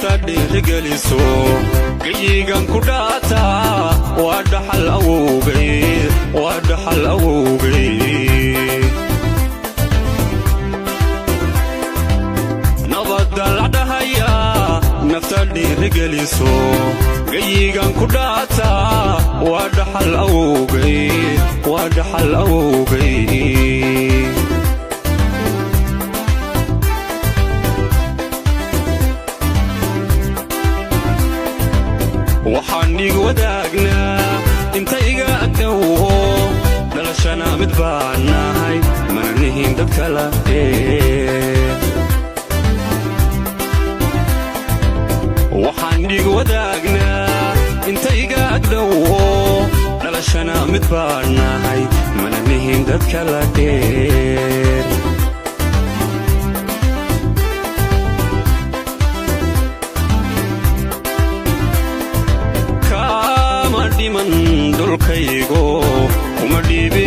Nafta dhiirigeliso, gayigan ku dhaataa waa dhaxal awowgay, waa dhaxal awowgay. Nabadda la dhahayaa nafta dhiirigeliso, gayigan ku dhaataa waa dhaxal awowgay, waa dhaxal awowgay. Waxaan dhiig wadaagnaa inta iga agdhowo, dhalashana mid baan nahay, mana nihin dad kala dheer. Waxaan dhiig wadaagnaa inta iga agdhowo, dhalashana mid baan nahay, mana nihin dad kala dheer. Kama dhiman dhulkaygo, kuma dhiibin.